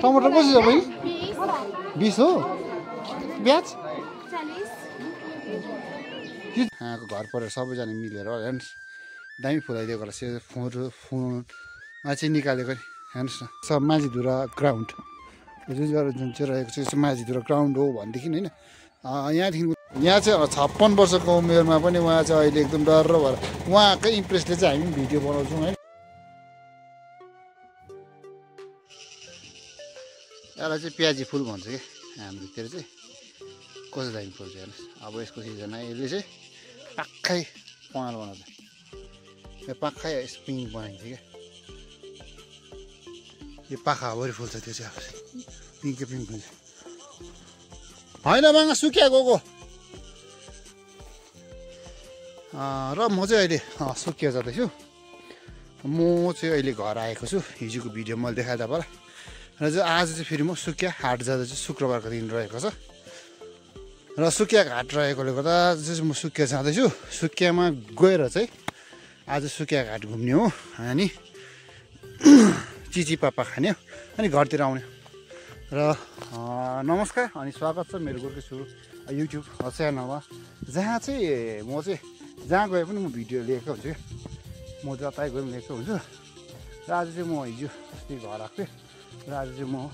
टमाटर कसरी छ बहिनी 20 हो प्याज यहाँको घर परेर सबैजना मिलेर हेर्नुहोस् दामी फुलाइदिएको होला फोनमा चाहिँ निकालेको नि हेर्नुहोस् न सब माझीधुरा ग्राउन्ड जुन चाहिँ रहेको छ माझीधुरा ग्राउन्ड हो भनेदेखि होइन यहाँदेखि यहाँ चाहिँ 56 वर्षको उमेरमा पनि उहाँ चाहिँ अहिले एकदम डर भएर उहाँकै इम्प्रेसले चाहिँ हामी भिडियो बनाउँछौँ है। यसलाई चाहिँ प्याजी फुल भन्छ कि हाम्रोतिर चाहिँ कस्तो दामी फुल छ हेर्नुहोस्। अब यसको सिजन आयो यसले चाहिँ पाक्कै पँगाल बनाउँछ यो पाक्कै स्प्रिङ बनाइन्छ क्या यो पाखाभरि फुल्छ त्यो चाहिँ अब पिङ्कै पिङ्क हुन्छ होइन मागा सुकिया गएको र म चाहिँ अहिले सुकिया जाँदैछु। म चाहिँ अहिले घर आएको छु हिजोको भिडियो मैले देखाएँ तपाईँलाई र चाहिँ आज चाहिँ फेरि म सुकिया हाट जाँदैछु शुक्रबारको दिन रहेको छ र सुकिया घाट रहेकोले गर्दा चाहिँ म सुकिया जाँदैछु। सुकियामा गएर चाहिँ आज सुकिया घाट घुम्ने हो अनि चिची पापा खाने अनि घरतिर आउने र नमस्कार अनि स्वागत छ मेरो गोर्खे सुरु युट्युब च्यानलमा जहाँ चाहिँ म चाहिँ जहाँ गए पनि म भिडियो लिएको हुन्छु क्या म जतै गए पनि लिएको हुन्छु र आज चाहिँ म हिजो अस्ति घर आएको थिएँ र आज चाहिँ म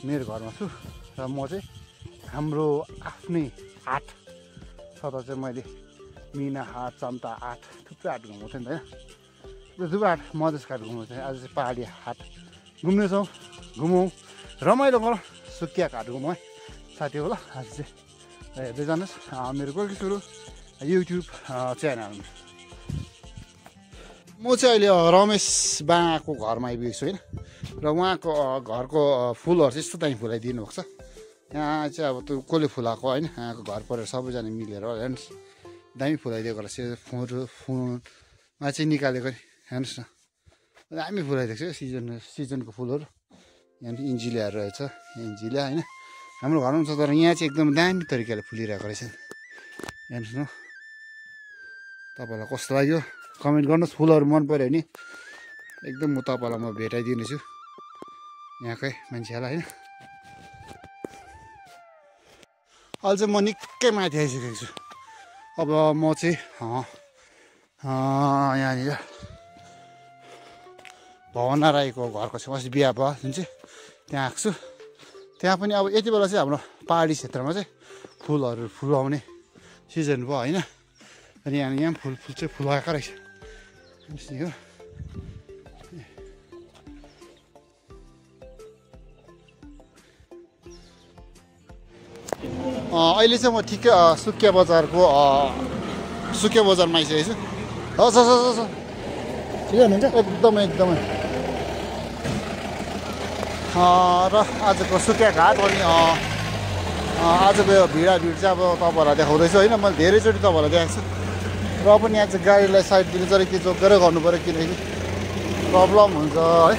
मेरो घरमा छु र म चाहिँ हाम्रो आफ्नै हाट सदा चाहिँ मैले मिना हाट चम्ता हाट थुप्रै हाट घुमाउँथेँ नि त होइन थुप्रै हाट मधेस घाट घुमाउँथेँ आज चाहिँ पहाडी हाट घुम्नेछौँ घुमौँ रमाइलो गरौँ सुकिया घाट घुमौँ है साथी होला आज चाहिँ हेर्दै जानुहोस् मेरो गोर्खे सुरु युट्युब च्यानलमा। म चाहिँ अहिले रमेश बाको घरमा आइपुगेको छु होइन र उहाँको घरको फुलहरू चाहिँ यस्तो दामी फुलाइदिनु भएको छ। यहाँ चाहिँ अब त्यो कसले फुलाएको होइन यहाँको घर परेर सबैजना मिलेर हेर्नुहोस् दामी फुलाइदिएको होला फोनमा चाहिँ निकालेको नि हेर्नुहोस् न दामी फुलाइदिएको छ सिजनको फुलहरू यहाँ इन्जिलियाहरू रहेछ इन्जिलिया होइन हाम्रो घरमा पनि छ तर यहाँ चाहिँ एकदम दामी तरिकाले फुलिरहेको रहेछ हेर्नुहोस् न। तपाईँलाई कस्तो लाग्यो कमेन्ट गर्नुहोस् फुलहरू मन पऱ्यो भने एकदम म तपाईँलाई म भेटाइदिनेछु यहाँकै मान्छेहरूलाई होइन। अहिले चाहिँ म निकै माथि आइसकेको छु अब म चाहिँ यहाँनिर भवना राईको घरको छेउमा अस्ति बिहा भयो जुन चाहिँ त्यहाँ आएको छु। त्यहाँ पनि अब यति बेला चाहिँ हाम्रो पहाडी क्षेत्रमा चाहिँ फुलहरू फुलाउने सिजन भयो होइन अनि यहाँ फुल चाहिँ फुलाएको रहेछ हो। अहिले चाहिँ म ठिकै सुकिया बजारमा आइसकेको छु हस् ठिकै हुनुहुन्छ एकदमै र आजको सुकिया घाट अनि आजको यो भिड चाहिँ अब तपाईँहरूलाई देखाउँदैछु होइन मैले धेरैचोटि तपाईँहरूलाई देखाएको छु र पनि यहाँ चाहिँ गाडीलाई साइड दिनु चाहिँ के जोकेर गर्नु पऱ्यो किनकि प्रब्लम हुन्छ है।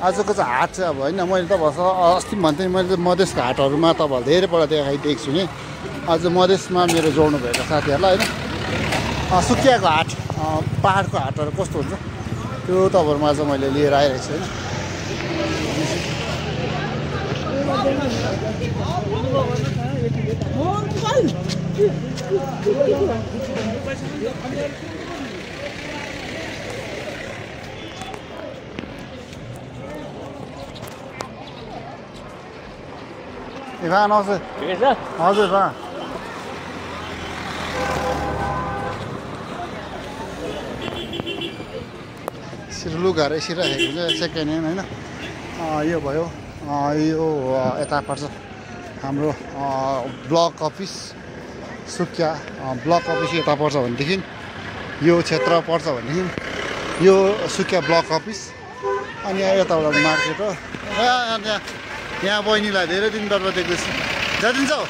आजको चाहिँ हाट चाहिँ अब होइन मैले तपाईँहरूसँग अस्ति पनि भन्थेँ मैले मधेसको हाटहरूमा तपाईँहरूलाई धेरैपल्ट देखाइदिएको छु नि आज मधेसमा मेरो जोड्नु भएको साथीहरूलाई होइन सुकियाको हाट पाहाडको हाटहरू कस्तो हुन्छ त्यो तपाईँहरूमा चाहिँ मैले लिएर आइरहेको छु होइन। Ivan also. Wie ist das? Also Ivan. यसरी लुगाहरू यसरी राखेको हुन्छ सेकेन्ड ह्यान्ड होइन यो भयो यो यता पर्छ हाम्रो block office Sukiya block office यता पर्छ भनेदेखि यो क्षेत्र पर्छ भनेदेखि यो सुकिया ब्लक अफिस अनि यताबाट मार्केट हो। यहाँ बहिनीलाई धेरै दिन डर देख्दै छु जादिन्छौ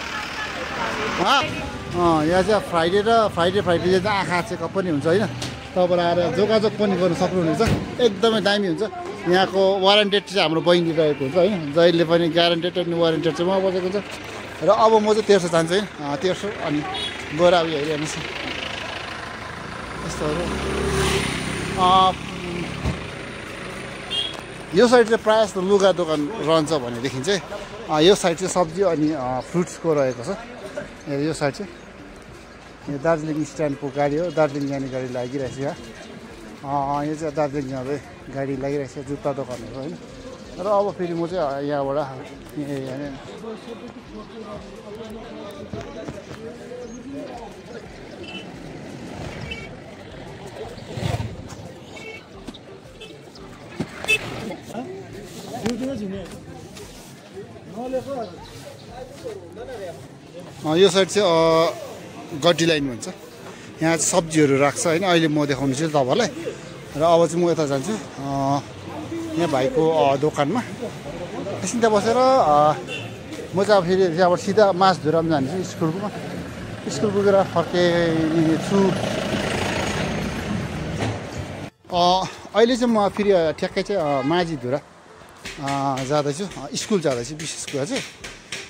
यहाँ चाहिँ फ्राइडे चाहिँ आँखा चेकअप पनि हुन्छ होइन तपाईँलाई आएर जोगाजोग पनि गर्नु सक्नुहुनेछ एकदमै दामी हुन्छ। यहाँको वारेन्टेड चाहिँ हाम्रो बहिनी रहेको हुन्छ होइन जहिले पनि ग्यारेन्टेड अनि वारेन्टेड चाहिँ उहाँ बसेको हुन्छ र अब म चाहिँ तेर्सो जान्छु है तेर्सो अनि गएर अब हेरिहाल्नुहोस् त्यस्तोहरू यो साइड चाहिँ प्रायः जस्तो लुगा दोकान रहन्छ भनेदेखि चाहिँ यो साइड चाहिँ सब्जी अनि फ्रुट्सको रहेको छ। यो साइड चाहिँ यो दार्जिलिङ स्ट्यान्डको गाडी हो, दार्जिलिङ जाने गाडी लागिरहेछ यहाँ। यो चाहिँ दार्जिलिङ जाँदै गाडी लागिरहेछ, जुत्ता दोकानहरू होइन। र अब फेरि म चाहिँ यहाँबाट यो साइड चाहिँ गड्डी लाइन भन्छ, यहाँ चाहिँ सब्जीहरू राख्छ होइन। अहिले म देखाउनु चाहिँ तपाईँहरूलाई। र अब चाहिँ म यता जान्छु यहाँ भाइको दोकानमा, एकछिन त्यहाँ बसेर म चाहिँ अब फेरि त्यहाँबाट सिधा माछधुरा पनि जान्छु स्कुल पुगेर फर्किने छु। अहिले चाहिँ म फेरि ठ्याक्कै चाहिँ माझीधुरा जाँदैछु, स्कुल जाँदैछु। विशेष कुरा चाहिँ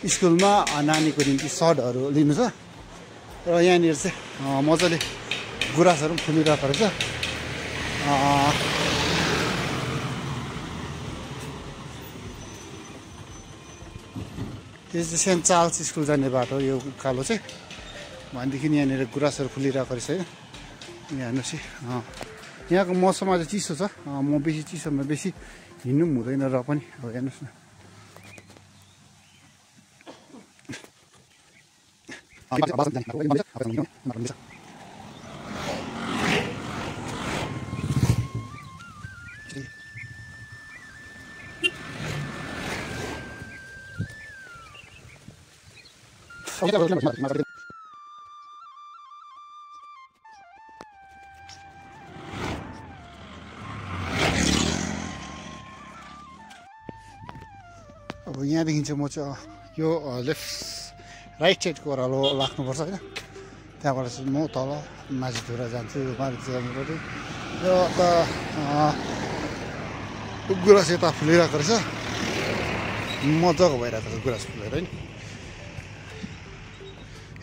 स्कुलमा नानीको निम्ति सर्टहरू लिनु छ। र यहाँनिर चाहिँ मजाले गुराँसहरू पनि फुलिरहेको रहेछ। यो चाहिँ सेन्ट चार्ल्स स्कुल जाने बाटो हो, यो उकालो चाहिँ। भनेदेखि यहाँनिर गुराँसहरू फुलिरहेको रहेछ होइन। यहाँ हेर्नुहोस् यहाँको मौसम आज चिसो छ। म बेसी चिसोमा बेसी हिँड्नु पनि हुँदैन र पनि अब हेर्नुहोस् न। अब यहाँदेखि चाहिँ म चाहिँ यो राइट साइडको ओह्रालो लाग्नुपर्छ होइन। त्यहाँबाट चाहिँ म तल माझीधुरा जान्छु, जानु पऱ्यो। यो त गुराँस यता फुलिरहेको रहेछ, मजाको भइरहेको छ गुराँस फुलेर होइन।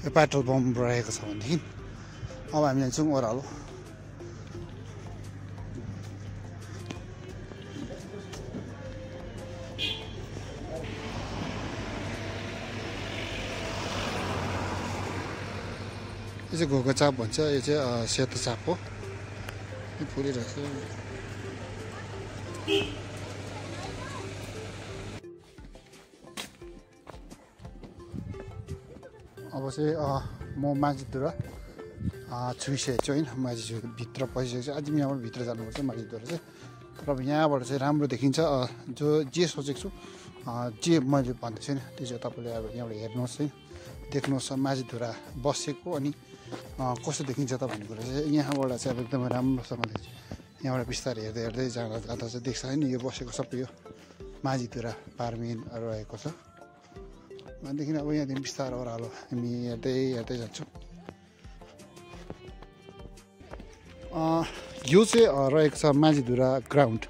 यो पेट्रोल पम्प रहेको छ भनेदेखि अब हामी जान्छौँ ओह्रालो। यो चाहिँ घोको चाप भन्छ, यो चाहिँ सेतो चाप हो, फुलिरहेको छ। अब चाहिँ म माझीधुरा छुइसकेको छु होइन। माझीभित्र पसिसकेको छु। अझै यहाँबाट भित्र जानुपर्छ माझीधुरा चाहिँ। तर अब यहाँबाट चाहिँ राम्रो देखिन्छ। जे सोचेको छु जे मैले भन्दैछु नि त्यो चाहिँ तपाईँले अब यहाँबाट हेर्नुहोस् है, देख्नुहोस् माझीधुरा बसेको अनि कस्तो देखिन्छ त भन्ने कुरा चाहिँ यहाँबाट चाहिँ अब एकदमै राम्रोसँगले यहाँबाट बिस्तारै हेर्दै जाँदा चाहिँ देख्छ होइन। यो बसेको सबै यो माझीधुरा पार्मिन रहेको छ। भनेदेखि अब यहाँदेखि बिस्तारै ओह्रालो हामी हेर्दै जान्छौँ। यो चाहिँ रहेको छ माझीधुरा ग्राउन्ड।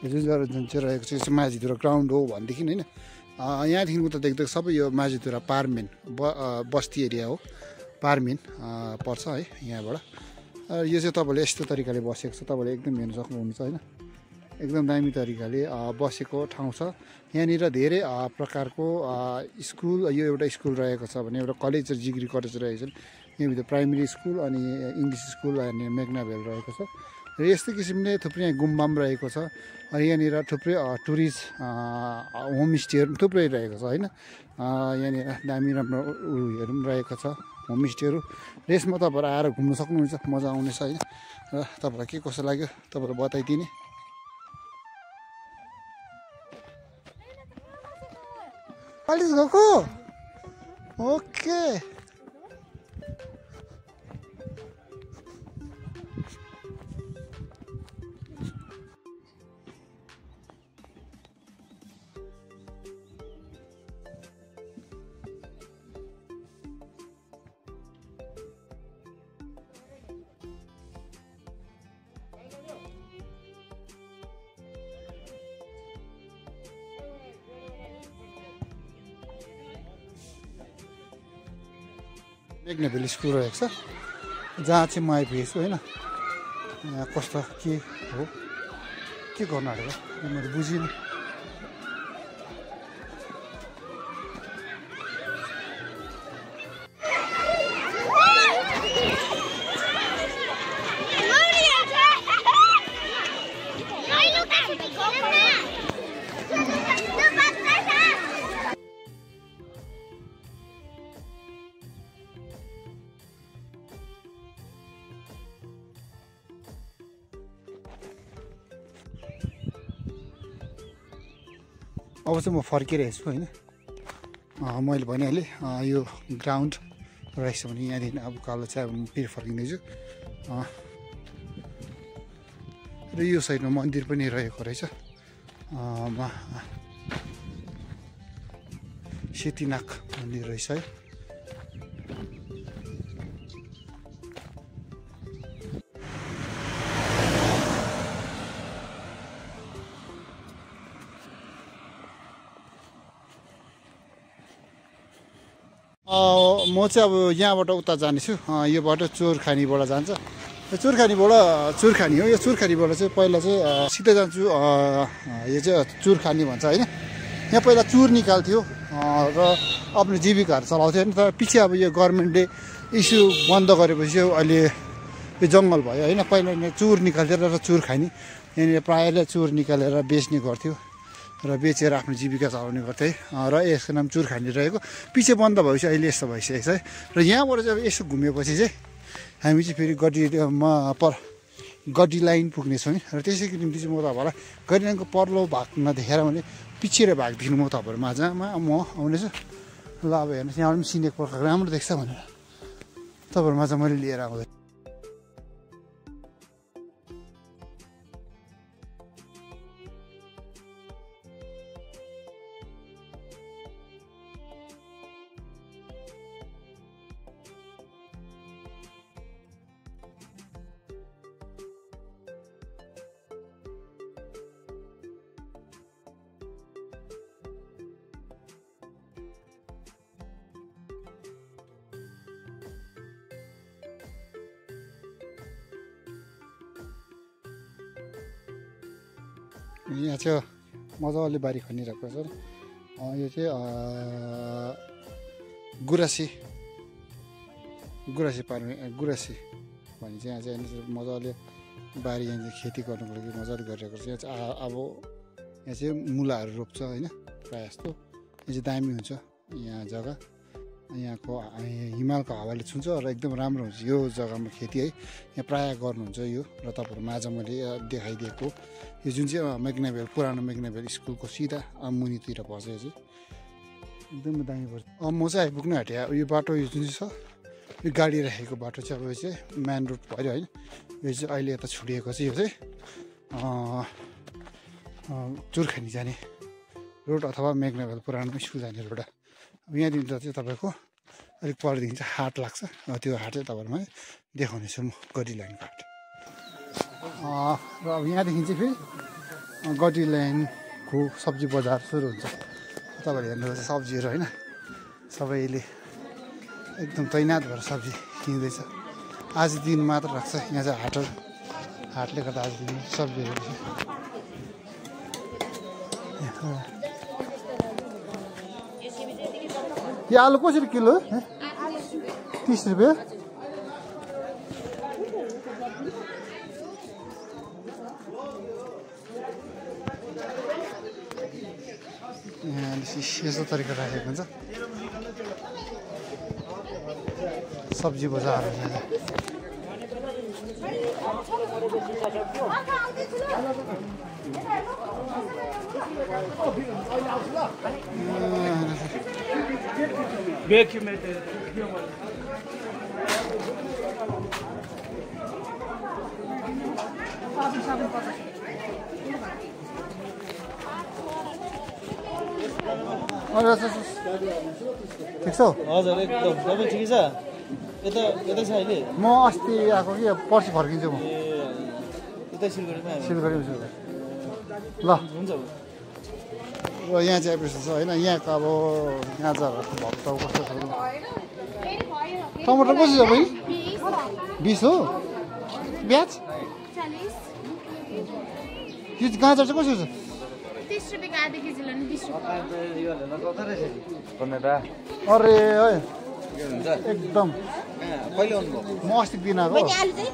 यो जुन चाहिँ रहेको छ यो चाहिँ माझीधुरा ग्राउन्ड हो भनेदेखि होइन। यहाँदेखि उता देख्दा सबै यो माझीधुरा पार्मिन बस्ती एरिया हो, पार्मिन पर्छ है यहाँबाट। यो चाहिँ तपाईँले यस्तो तरिकाले बसेको छ, तपाईँले एकदम हेर्नु सक्नुहुन्छ होइन। एकदम दामी तरिकाले बसेको ठाउँ छ। यहाँनिर धेरै प्रकारको स्कुल, यो एउटा स्कुल रहेको छ भने एउटा कलेज र डिग्री कलेज रहेको छ। यहाँभित्र प्राइमेरी स्कुल अनि इङ्ग्लिस स्कुल अनि मेग्नाभेल रहेको छ। र यस्तै किसिमले थुप्रै यहाँ गुम्बा पनि रहेको छ। यहाँनिर थुप्रै टुरिस्ट होमस्टेहरू थुप्रै रहेको छ होइन। यहाँनिर दामी राम्रो उयोहरू पनि रहेको छ, होमस्टेहरू। र यसमा तपाईँहरू आएर घुम्नु सक्नुहुन्छ, मजा आउनेछ होइन। र तपाईँलाई के कसो लाग्यो तपाईँलाई बताइदिने। कलेज गएको ओके। मेग्नाभेल स्कुल रहेको छ जहाँ चाहिँ म आइपुगेको छु होइन। यहाँ कस्तो के हो के गर्नु आँटेको मैले बुझिनँ अब चाहिँ म फर्किरहेको छु होइन मैले भनिहालेँ यो ग्राउन्ड रहेछ भने यहाँदेखि अब कालो चाहिँ अब म फेरि फर्किँदैछु र यो साइडमा मन्दिर पनि रहेको रहेछ सेतीनाग मन्दिर रहेछ है म चाहिँ अब यहाँबाट उता जानेछु यो बाटो चोरखानीबाट जान्छ चुरखानी हो यो चुरखानीबाट चाहिँ पहिला चाहिँ सिधै जान्छु यो चाहिँ चुरखानी भन्छ होइन यहाँ पहिला चुर निकाल्थ्यो र आफ्नो जीविकाहरू चलाउँथ्यो होइन तर पछि अब यो गभर्मेन्टले इस्यु बन्द गरेपछि अहिले यो जङ्गल भयो होइन पहिला यहाँ चुर निकाल्थ्यो र चुरखानी यहाँनिर प्रायःले चुर निकालेर बेच्ने गर्थ्यो र बेचेर आफ्नो जीविका चलाउने गर्थे र यसको नाम चुरखानी रहेको पछि बन्द भएपछि अहिले यस्तो भइसकेको छ है र यहाँबाट चाहिँ अब यसो घुमेपछि चाहिँ हामी चाहिँ फेरि गड्डी लाइन पुग्नेछौँ है र त्यसैको निम्ति चाहिँ म तपाईँहरूलाई गड्डी लाइनको पर्लो भाग नदेखेर भने पिछे भाग देखिनु म तपाईँहरू माझमा म आउनेछु ल अब हेर्नुहोस् यहाँबाट पनि सिनेको प्रकार राम्रो देख्छ भनेर तपाईँहरू माझ मैले लिएर आउँदै यहाँ चाहिँ मजाले बारी खनिरहेको छ यो चाहिँ गुराँसी भनि चाहिँ यहाँ चाहिँ मजाले बारी यहाँ चाहिँ खेती गर्नुको लागि मजाले गरिरहेको छ यहाँ चाहिँ अब यहाँ चाहिँ मुलाहरू रोप्छ होइन प्रायः जस्तो यो चाहिँ दामी हुन्छ यहाँ जग्गा यहाँको हिमालको हावाले छुन्छ र एकदम राम्रो हुन्छ यो जग्गामा खेती है यहाँ प्रायः गर्नुहुन्छ यो र तपाईँहरू माझ मैले देखाइदिएको यो जुन चाहिँ मेग्नाभेल पुरानो मेग्नाभेल स्कुलको सिधा मुनितिर पर्छ यो चाहिँ एकदमै दामी पर्छ म चाहिँ आइपुग्नु आँटेँ यो बाटो यो जुन चाहिँ छ यो गाडी राखेको बाटो चाहिँ अब यो चाहिँ मेन रोड पऱ्यो होइन यो चाहिँ अहिले यता छुडिएको चाहिँ यो चाहिँ चुरखानी जाने रोड अथवा मेग्नाभेल पुरानो स्कुल जाने रोड अब यहाँदेखि चाहिँ तपाईँको अलिक परदेखि चाहिँ हाट लाग्छ त्यो हाट चाहिँ तपाईँहरूमा देखाउनेछु म गड्डी लाइनको हाट र अब यहाँदेखि चाहिँ फेरि गड्डी लाइनको सब्जी बजार सुरु हुन्छ तपाईँहरू हेर्नुहुन्छ सब्जीहरू होइन सबैले एकदम तैनात भएर सब्जी किन्दैछ आज दिन मात्र राख्छ यहाँ चाहिँ हाटले गर्दा आज दिन सब्जीहरू यो आलु कसरी किलो 30 रुपियाँ यस्तो तरिका राखेको हुन्छ सब्जी बजार ठिक छ हजुर एकदम सबै ठिकै छ यता छ अहिले म अस्ति आएको कि पर्सि फर्किन्छु म यता सिलगढीमा सिलगढीमा ल हुन्छ र यहाँ चाहिँ आइपुग्छ होइन यहाँको अब यहाँ चाहिँ भक्तौ कस्तो छ टमाटर कसरी छ बहिनी 20 हो प्याज 40 यो गाजर चाहिँ कसरी छ 30 रुपियाँको आधा केजी लानु 20 रुपियाँ अरे है के हुन्छ एकदम कहिले आउनुभयो म अस्ति दिन आएको आलु चाहिँ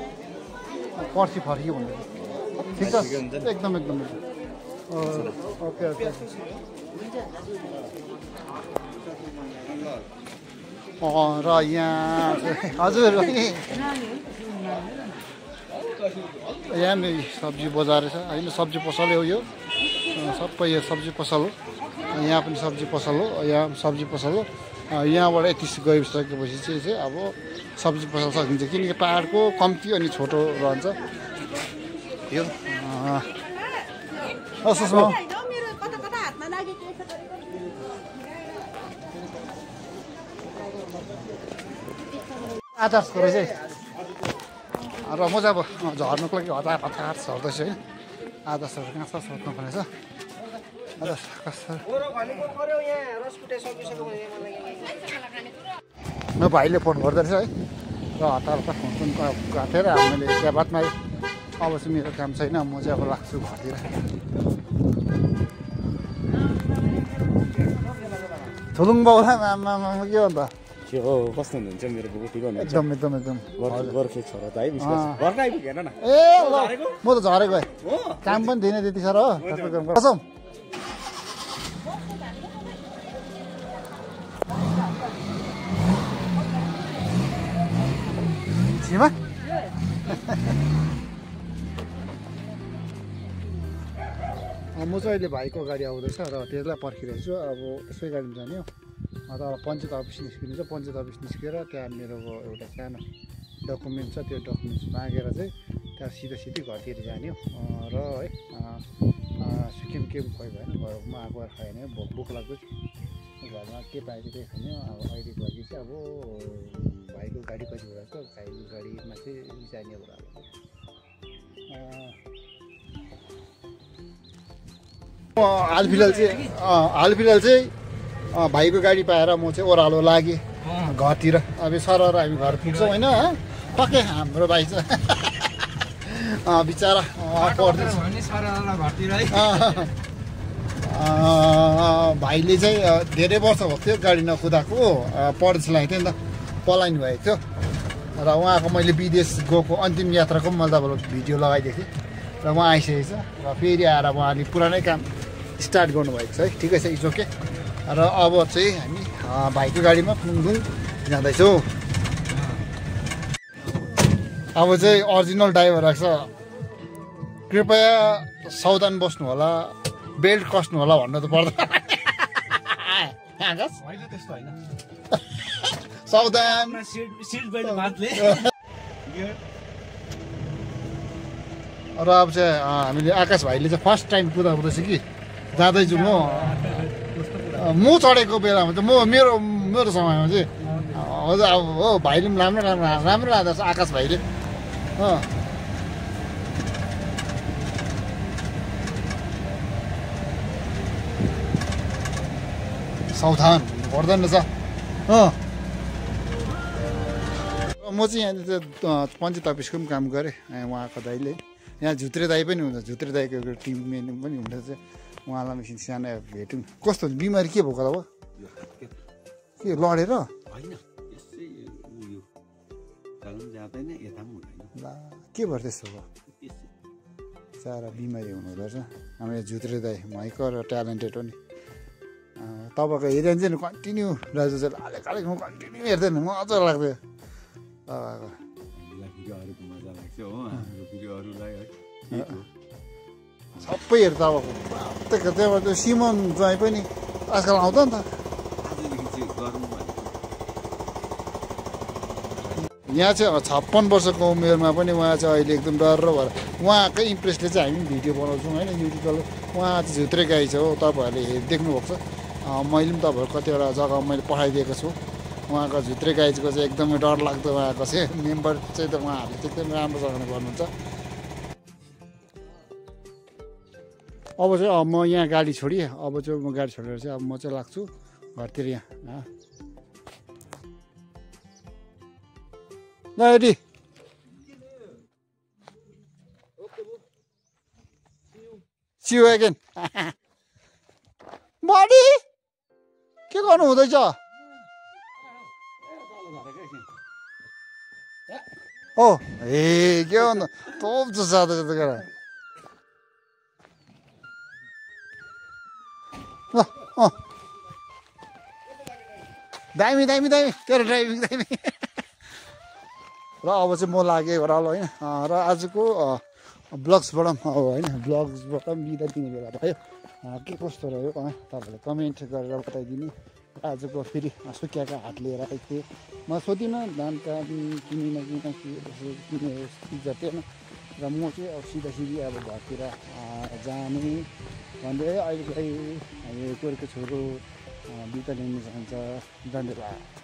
पर्सि फर्कियो भन्दै ठिक छ एकदम एकदम ओके ओके र यहाँ हजुर यहाँ सब्जी बजार छ होइन सब्जी पसल हो यो सबै यो सब्जी पसल हो यहाँ पनि सब्जी पसल हो यहाँ सब्जी पसल हो यहाँबाट यति गइसकेपछि चाहिँ अब सब्जी पसल सकिन्छ किनकि पाहाडको कम्ती अनि छोटो रहन्छ यो सुषमा आचार्सको रहेछ र म चाहिँ अब झर्नुको लागि हतार झर्दैछु है आदर्शहरू कहाँ छ सोध्नु पर्नेछ म भाइले फोन गर्दो रहेछ है र हतार फोन पनि गएको थिएँ र मैले त्यहाँ बादमा अब चाहिँ मेरो काम छैन म चाहिँ अब लाग्छु घरतिर थुलुङ बाउला आमा के हो अन्त हो कस्तो हुनुहुन्छ मेरो बुबु ठिक हुनुहुन्छ एकदम एकदम एकदम गोर्खे छोरा त है विश्वास घरमै आइपुगेन न ए म त झरेको काम पनि थिएन त्यति साह्रो हो कसम छिमा म चाहिँ अहिले भाइको गाडी आउँदैछ र त्यसलाई पर्खिरहेको छु अब यसै गाडीमा जाने हो तर पञ्चायत अफिस निस्किनु छ पञ्चायत अफिस निस्केर त्यहाँ मेरो एउटा सानो डकुमेन्ट छ त्यो डकुमेन्ट्स मागेर चाहिँ त्यहाँ सिधै घरतिर जाने हो र है सिक्किम के खुवाइ भएन घरमा आएको खायो भने भोक लाग्दैछ घरमा के पाएको त्यही खाने अब अहिलेको लागि चाहिँ अब भाइको गाडी पछि भइरहेको छ भाइको गाडीमा चाहिँ जाने कुरा हाल फिलहाल चाहिँ भाइको गाडी पाएर म चाहिँ ओह्रालो लागेँ घरतिर अब सरर हामी घर पुग्छौँ होइन टक्कै हाम्रो भाइ चाहिँ बिचरा पढ्दैछ भाइले चाहिँ धेरै वर्ष भएको थियो गाडी नकुदाएको परदेश लागेको थियो नि त पलायन भएको थियो र उहाँको मैले विदेश गएको अन्तिम यात्राको पनि मैले तपाईँलाई भिडियो लगाइदिएको थिएँ र उहाँ आइसकेको छ र फेरि आएर उहाँले पुरानै काम स्टार्ट गर्नुभएको छ है ठिकै छ इट्स ओके र अब चाहिँ हामी भाइको गाडीमा फुङफुङ जाँदैछौँ अब चाहिँ अरिजिनल ड्राइभर आएको छ कृपया सावधान बस्नु होला बेल्ट कस्नु होला भन्नु त पर्दैन सावधान र अब चाहिँ हामीले आकाश भाइले चाहिँ फर्स्ट टाइम कुदाउँदैछ कि जाँदैछु म चढेको बेलामा चाहिँ मेरो समयमा चाहिँ हजुर अब हो भाइले पनि राम्रो लाँदैछ आकाश भाइले सावधान पर्दैन रहेछ म चाहिँ यहाँनिर पञ्चायत अफिसको पनि काम गरेँ उहाँको दाइले यहाँ झुत्रे दाई पनि हुन्छ झुत्रे दाईको एउटा टिम मेन पनि हुँदैछ उहाँलाई एकछिन सानो भेटौँ कस्तो बिमारी के भएको अब के लडेर के भएर त्यस्तो भयो सारा बिमारी हुनुहुँदो रहेछ हाम्रो झुत्रे दाई माइक र ट्यालेन्टेड हो नि तपाईँको हेऱ्यो भने चाहिँ कन्टिन्यू राजु चाहिँ हालेको कन्टिन्यू हेर्दैन मजा लाग्थ्यो सबै हेर्छ अब त्यहाँबाट त्यो सिमन चाहिँ पनि आजकल आउँछ नि त यहाँ चाहिँ 56 वर्षको उमेरमा पनि उहाँ चाहिँ अहिले एकदम डर भएर उहाँकै इम्प्रेसले चाहिँ हामी भिडियो बनाउँछौँ होइन युट्युबमा उहाँ चाहिँ झुत्रे गाई छ हो तपाईँहरूले देख्नुभएको छ मैले पनि तपाईँहरू कतिवटा जग्गामा मैले पठाइदिएको छु उहाँको झुत्रे गाईको चाहिँ एकदमै डर लाग्दो उहाँको चाहिँ मेम्बर चाहिँ त उहाँहरूले चाहिँ एकदम राम्रोसँगले गर्नुहुन्छ अब चाहिँ म यहाँ गाडी छोडेँ अब चाहिँ म गाडी छोडेर चाहिँ अब म चाहिँ लाग्छु घरतिर यहाँ ल एडी See you again. बडी के गर्नु हुँदैछ ओ ए के भन्नु तोप छ सादा सादा गरेर ल दामी दामी दामी तेरो ड्राइभिङ दामी र अब चाहिँ म लागेँ ओह्रालो होइन र आजको ब्लग्सबाट पनि होइन ब्लग्सबाट पनि बिदा दिने बेला भयो के कस्तो रह्यो तपाईँहरूले कमेन्ट गरेर बताइदिने आजको फेरि सुकियाका हाट लिएर आएको थिएँ म सोधिनँ धान किनिन किने जतिएन र म चाहिँ अब सिधा सिधी अब घरतिर जाने भन्दै अहिले कोरेको छोरो बिता लिनु चाहन्छ धन्यवाद।